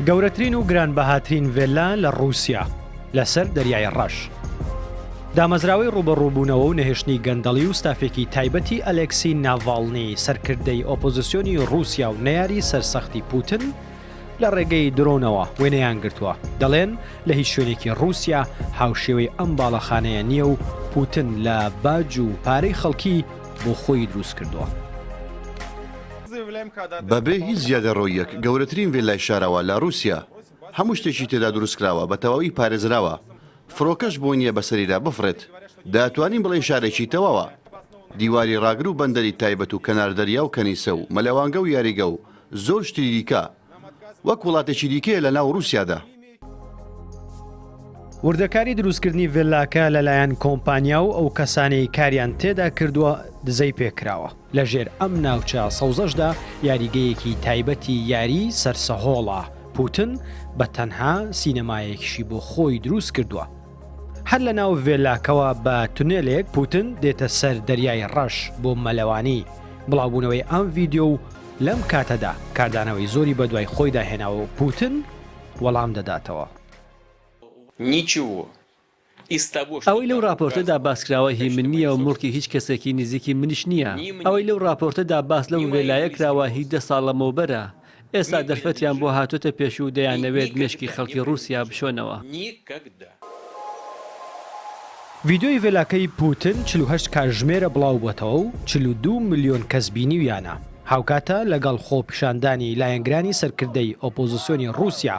گەورەترین و گرانبەهاترین ڤێللا لە ڕووسیا لەسەر دەریای ڕەش. دامەزراوەی ڕووبەڕووبوونەوە و نەهێشتنی گەندەڵی و ستافێکی تایبەتی ئەلێکسی ناڤاڵنی سەرکردەی ئۆپۆزسیۆنی ڕووسیا و نەیاری سەرسەختی پوتن لە ڕێگەی درۆنەوە وێنەیان گرتووە، دەڵێن لە هیچ شوێنێکی ڕووسیا هاوشێوەی ئەم باڵەخانەیە نییە و پوتن لە باج و پارەی خەڵکی بۆ خۆی دروست کردووە. بەبێ هیچ زیادەڕۆییەک گەورەترین ڤێلای شاراوە لە ڕووسیا، هەموو شتێکی تێدا دروستکراوە، بە تەواوی پارێزراوە، فڕۆکەش بۆی نییە بەسەریدا بفڕێت، دەتوانین بڵێین شارێکی تەواوە. دیواری ڕاگر و بەندەری تایبەت و کەنار دەریا و کەنیسە و مەلەوانگە و یاریگە و زۆر شتی دیکە، وەک وڵاتێکی دیکەیە لە ناو ڕووسیادا. وردەکاری دروستکردنی ڤێللاکە لەلایەن کۆمپانیا و ئەو کەسانەی کاریان تێدا کردووە دزەی پێکراوە. لە ژێر ئەم ناوچە سەوزەشدا یاریگەیەکی تایبەتی یاریی سەر سەهۆڵە، پوتن بە تەنها سینەمایەکیشی بۆ خۆی دروست کردووە. هەر لە ناو ڤێلاکەوە بە تونێلێک پوتن دێتە سەر دەریای ڕەش بۆ مەلەوانی. بڵاوبوونەوەی ئەم ڤیدیۆ و لەم کاتەدا کاردانەوەی زۆری بەدوای خۆیدا هێناوە و پوتن وەڵام دەداتەوە. ئەوەی لەو ڕاپۆرتەدا باسکراوە هی من نییە و موڵکی هیچ کەسێکی نزیکی منیش نییە. ئەوەی لەو ڕاپۆرتەدا باس لەو ڤێلایە کراوە هی دە ساڵ لەمەوبەرە. ئێستا دەرفەتیان بۆ هاتۆتە پێش و دەیانەوێت مێشکی خەڵکی ڕووسیا بشۆنەوە. ڤیدیۆی ڤێلاکەی پوتن 48 کاتژمێرە بڵاوبووەتەوە و 42 ملیۆن کەس بینیویانە، هاوکاتە لەگەڵ خۆپیشاندانی لایەنگرانی سەرکردەی ئۆپۆزسیۆنی ڕووسیا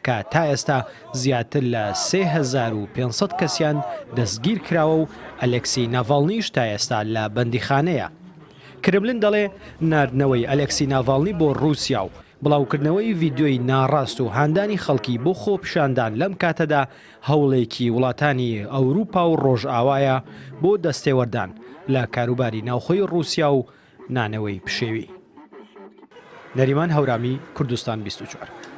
کە تا ئێستا زیاتر لە 3500 کەسیان دەستگیرکراوە و ئەلێکسی ناڤاڵنیش تا ئێستا لە بەندیخانەیە. کرملن دەڵێ ناردنەوەی ئەلێکسی ناڤاڵنی بۆ ڕووسیا و بڵاوکردنەوەی ڤیدیۆی ناڕاست و هاندانی خەڵکی بۆ خۆپیشاندان لەم کاتەدا هەوڵێکی وڵاتانی ئەوروپا و ڕۆژئاوایە بۆ دەستێوەردان لە کاروباری ناوخۆی ڕووسیا و نانەوەی پشێوی. نەریمان هەورامی، کوردستان 24.